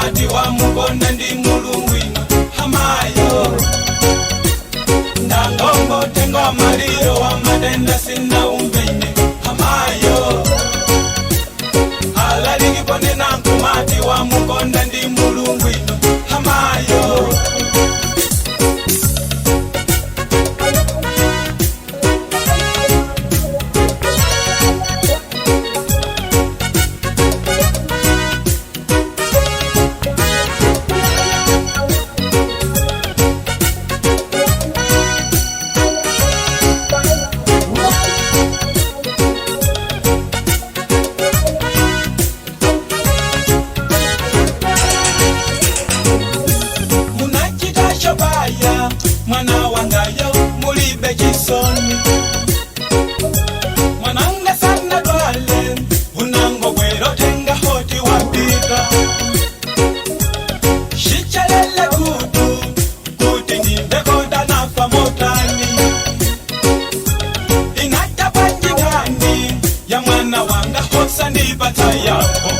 nkumati wamukonda ndi Mulungu ino hamayo. Ndangombo tenga maliro wa matenda sina umbeine hamayo. Alalikibonena nkumati wamukonda ndi Mulungu ino hamayo. Munachita mwana wangayo mulibe chisoni, mwananga sana dwale unango gwero tenga hoti wapika shichalele kutu kuti ndimbekoda nafa motani inatapanjikani ya mwana wanga hosa ndipata yapo.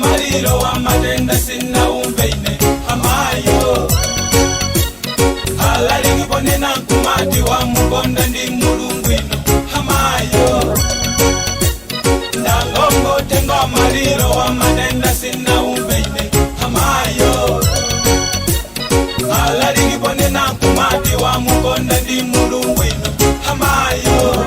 Maliro wa matenda sina umbeine hamayo. Alalikibonena nkumati wa mukonda ndi Mulungu ino hamayo. Ndangombo tenga maliro wa matenda sina umbeine hamayo. Alalikibonena nkumati wa mukonda ndi Mulungu ino hamayo.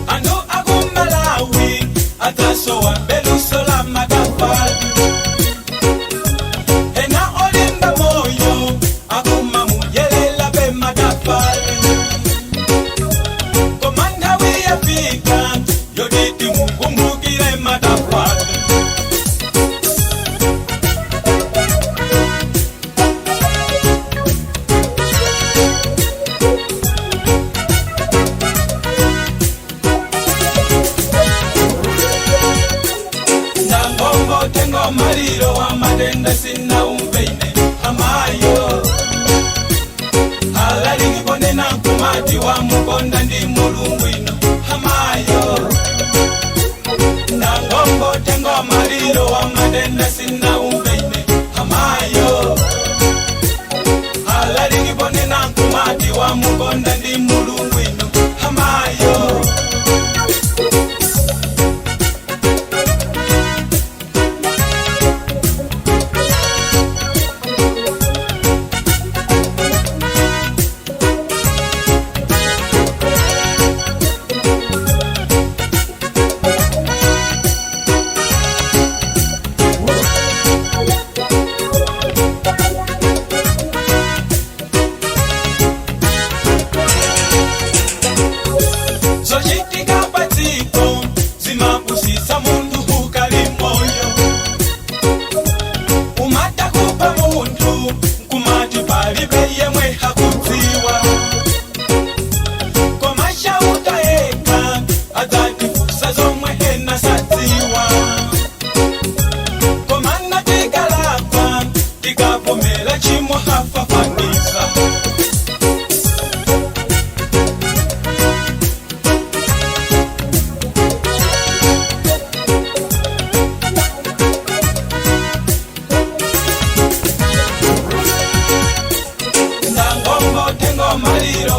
Anu akumalawi atasowa belusola matafali ena olimba moyo akuma muyelela be matafali komanda wiyafika yoditi mukumbukile matafali. Maliro wa matenda sina umbeine hamayo. Alalikibonena nkumati wa mukonda ndi Mulungu ino hamayo. Ndangombo tenga maliro wa matenda sina umbeine hamayo. Alalikibonena nkumati wa mukonda ndi Mulungu ino hamayo. Maliro